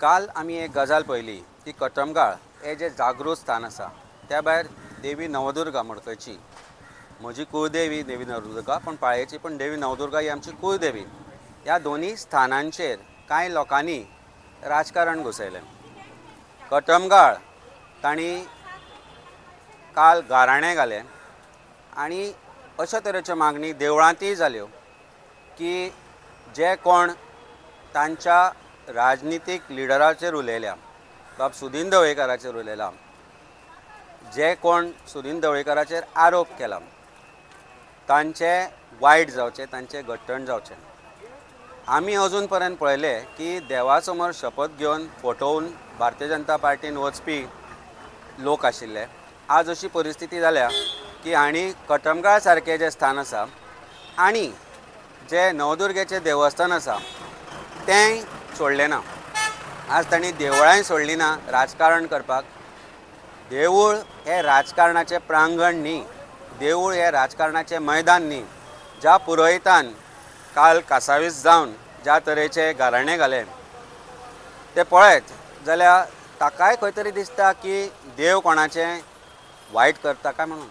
काल आमी एक गजाल पळयली की कटमगाळ हे जे जागृत स्थान आसा त्या भायर देवी नवदुर्गा मडकयची, म्हजी कुळदेवी देवी नवदुर्गा पण पाळयेची, पण देवी नवदुर्गा ही आमची कुळदेवी. ह्या दोनूय स्थानांचेर कांय लोकांनी राजकारण घुसयलें. कटमगाळ तांणी काल गाराणें घालें आनी अशा तरेच्यो मागणी देवळांतय जाल्यो की जे कोण तांच्या राजनितीक लिडराचेर उलयल्या, बाब सुदीन ढवळीकाराचेर उलयला, जे कोण सुदीन ढवळीकाराचेर आरोप केला तांचे वायट जावचें, तांचें घट्टण जावचें. आमी अजून पर्यंत पळयलें की देवा समोर शपथ घेवन फटोवन भारतीय जनता पार्टीन वचपी लोक आशिल्ले. आज अशी परिस्थिती जाल्या की हांणी कटमगाळ सारकें जें स्थान आसा आनी जें नवदुर्गेचें देवस्थान आसा तेंय सोडलें ना. आज तांणी देवळांय सोडलीं ना राजकारण करपाक. देवूळ हें राजकारणाचें प्रांगण न्ही, देवूळ हें राजकारणाचें मैदान न्ही. ज्या पुरोहितान काल कासावीस जावन ज्या तरेचे गाराणें घालें तें पळयत जाल्यार ताकाय खंय तरी दिसता की देव कोणाचें वायट करता काय म्हणून.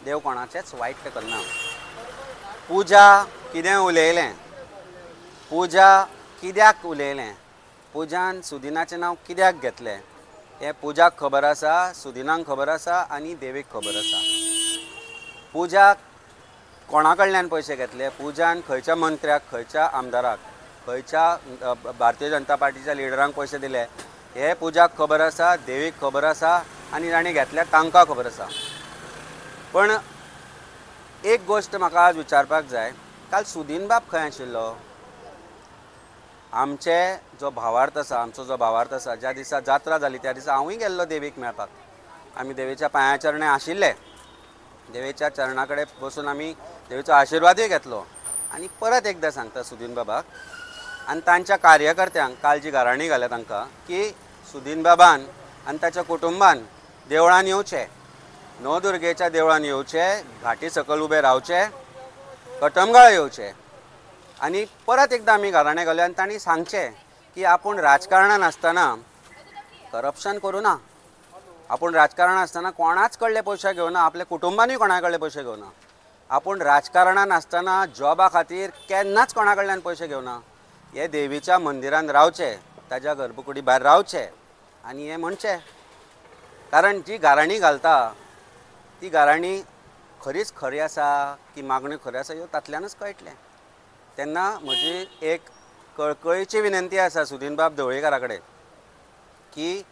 देव कोणाचेंच वायट करना. पुजा कितें उलयलें, पुजा कित्याक उलयलें, पुजान सुदिनाचें नांव कित्याक घेतलें हें पुजाक खबर आसा, सुदिनाक खबर आसा आनी देवीक खबर आसा. पुजाक कोणा कडल्यान पयशे घेतले, पुजान खंयच्या मंत्र्याक, खंयच्या आमदाराक, खंयच्या भारतीय जनता पार्टीच्या लिडरांक पयशे दिले हें पुजाक खबर आसा, देवीक खबर आसा आनी जांणी घेतल्या तांकां खबर आसा. पण एक गोश्ट म्हाका आज विचारपाक जाय, काल सुदीन बाब खंय आशिल्लो? आमचे जो भावार्थ आसा, आमचो जो भावार्थ आसा, ज्या दिसा जात्रा जाली त्या दिसा हांवूय गेल्लो देवीक मेळपाक. आमी देवीच्या पांया चरणे आशिल्ले, देवीच्या चरणा कडेन बसून आमी देवीचो आशिर्वादूय घेतलो. आनी परत एकदां सांगता सुदीन बाबाक आनी तांच्या कार्यकर्त्यांक काल जी गाराणी घाल्या तांकां की सुदीन बाबान आनी ताच्या कुटुंबान देवळान येवचें, नवदुर्गेच्या देवळान येवचें, घाटी सकयल उबे रावचें, कटमगाळ येवचें आनी परत एकदां आमी गाराणें घालें आनी तांणी सांगचें की आपूण राजकारणान आसतना करप्शन करूं ना, आपूण राजकारणान आसतना कोणाच कडले पयशे घेवना, आपल्या कुटुंबानूय कोणा कडले पयशे घेवना, आपूण राजकारणान आसतना जॉबा खातीर केन्नाच कोणा कडल्यान पयशे घेवना. हे देवीच्या मंदिरान रावचें, ताज्या गर्भकुडी भायर रावचें आनी हें म्हणचें. कारण जी गाराणी घालता ती गाराणी खरीच खरी आसा की मागण्यो खऱ्यो आसा ह्यो तातल्यानूच कळटलें. तेन्ना म्हजी एक कळकळीची विनंती आसा सुदीन बाब ढवळीकारा कडेन की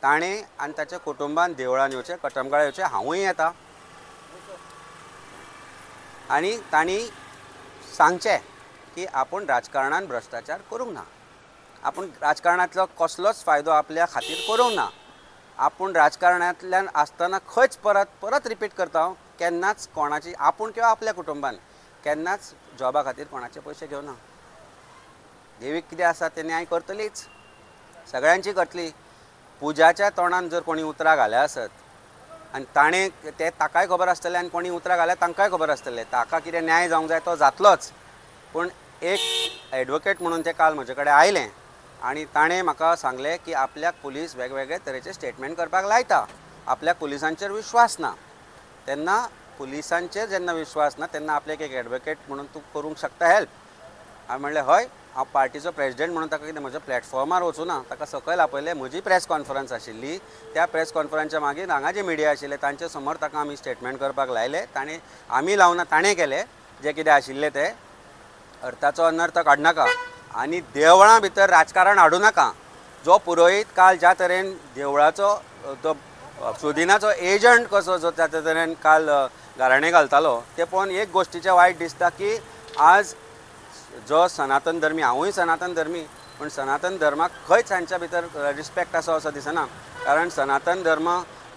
ताणें आनी ताच्या कुटुंबान देवळान येवचें, कटमगाळ येवचें, हांवूय येता आनी तांणी सांगचें की आपूण राजकारणान भ्रश्टाचार करूंक ना, आपूण राजकारणांतलो कसलोच फायदो आपल्या खातीर करूंक ना, आपूण राजकारणांतल्यान आसतना खंयच परत परत रिपीट करता हांव, केन्नाच कोणाची आपूण किंवा आपल्या कुटुंबान केन्नाच जॉबा खातीर कोणाचे पयशे घेवना. देवीक कितें आसा तें न्याय करतलीच, सगळ्यांची करतली. पुजाच्या तोंडान जर कोणी उतरां घाल्या आसत आनी ताणें ते ताकाय खबर आसतलें आनी कोणी उतरां घाल्या तांकांय खबर आसतलें, ताका कितें न्याय जावंक जाय तो जातलोच. पूण एक एडवोकेट म्हणून तें काल म्हजे कडेन आयलें आनी ताणें म्हाका सांगलें की आपल्याक पुलीस वेगवेगळे तरेचे स्टेटमेंट करपाक लायता, आपल्याक पुलिसांचेर विश्वास ना. तेन्ना पुलिसांचेर जेन्ना विश्वास ना तेन्ना आपल्याक एक एडवोकेट म्हणून तूं करूंक शकता हेल्प. हांवें म्हणलें हय, हांव पार्टीचो प्रेजिडेंट म्हणून ताका कितें म्हज्या प्लॅटफॉर्मार वचूं ना, ताका सकयल आपयलें. म्हजी प्रेस कॉन्फरन्स आशिल्ली, त्या प्रेस कॉन्फरन्सच्या मागीर हांगा जे मिडिया आशिल्ले तांचे समोर ताका आमी स्टेटमेंट करपाक लायलें. ताणें आमी लावना, ताणें केलें जें कितें आशिल्लें तें. अर्थाचो अनर्थ काडनाका आनी देवळां भितर राजकारण हाडूं नाका. जो पुरोहीत काल ज्या तरेन देवळाचो तो सुदिनाचो एजंट कसो जो त्या तरेन काल गाराणें घालतालो तें पळोवन एक गोश्टीचें वायट दिसता की आज जो सनातन धर्मी, हांवूय सनातन धर्मी, पूण सनातन धर्माक खंयच हांच्या भितर रिस्पेक्ट आसा असो दिसना. कारण सनातन धर्म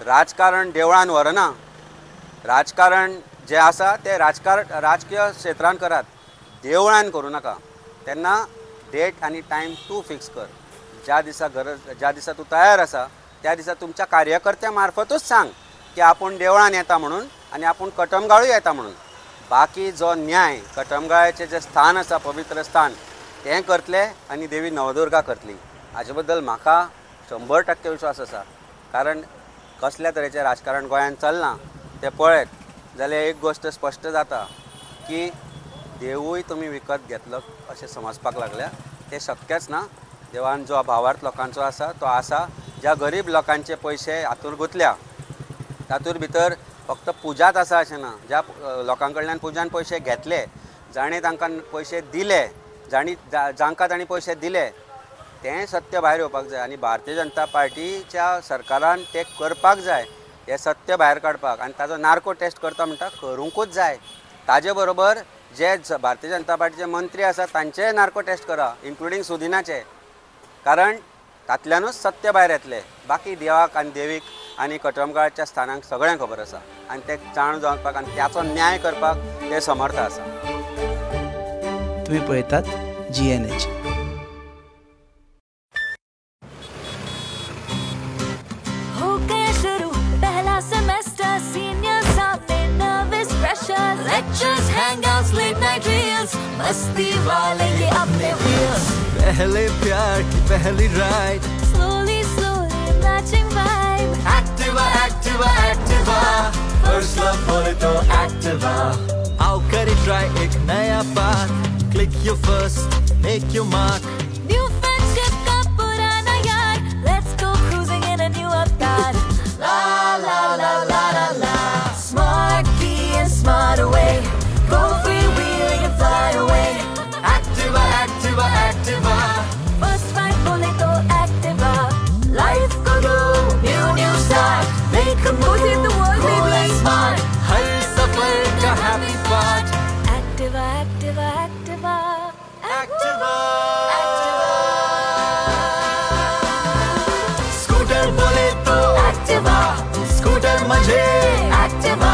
राजकारण देवळान व्हरना, राजकारण जें आसा तें राजकीय क्षेत्रान करात, देवळान करूं नाका. तेन्ना डेट आनी टायम तूं फिक्स कर, ज्या दिसा गरज, ज्या दिसा तूं तयार आसा त्या दिसा तुमच्या कार्यकर्त्या मार्फतूच सांग की आपूण देवळान येता म्हणून आनी आपूण कटमगाळूय येता म्हणून. बाकी जो न्याय कटमगाळाचें जें स्थान आसा, पवित्र स्थान, तें करतले आनी देवी नवदुर्गा करतली. हाजे बद्दल म्हाका 100% विश्वास आसा. कारण कसल्या तरेचें राजकारण गोंयांत चल्लां तें पळयत जाल्यार एक गोश्ट स्पश्ट जाता की देवूय तुमी विकत घेतलो अशें समजपाक लागल्या. तें शक्यच ना. देवान जो भावार्थ लोकांचो आसा तो आसा. ज्या गरीब लोकांचे पयशे हातूर गुंतल्या तातूंत भितर फक्त पुजाच आसा अशें ना. ज्या लोकां कडल्यान पुजान पयशे घेतले, जाणें तांकां पयशे दिले, जांकां तांणी पयशे दिले तें सत्य भायर येवपाक जाय आनी भारतीय जनता पार्टीच्या सरकारान तें करपाक जाय. हें सत्य भायर काडपाक आनी ताजो नार्को टेस्ट करता म्हणटा करूंकूच जाय. ताजे बरोबर जे भारतीय जनता पार्टीचे मंत्री आसात तांचेय नार्को टेस्ट करा, इन्क्लुडींग सुदिनाचे, कारण तातल्यानूच सत्य भायर येतलें. बाकी देवाक आनी देवीक आनी कटमगाळच्या स्थानांक सगळ्यांक खबर आसा आनी ते जाण जावपाक आनी त्याचो न्याय करपाक ते समर्थ आसा. तुमी पळयतात GNH. हो गया शुरू पहला सेमेस्टर, सीनियर सामने nervous pressure, lectures, hangouts, late night reels, मस्ती वाले ये अपने व्हील्स. पहले प्यार की पहली ride, slowly slowly matching vibe. Activa Activa Activa, first love बोले तो एक्टिवा. आओ करे ट्राई एक नया path, click your first, make your mark. New friendship का पुराना यार, let's go cruising in a new avatar. La la la la la la, smart key and smart away, go free wheeling and fly away. Activa Activa Activa, first ride बोले तो Activa. Life को दो new new start, make a move, cool and smart, हर सफर का happy part. Activa Activa Activa Activa scooter बोले तो Activa, scooter मजे एक्टिवा,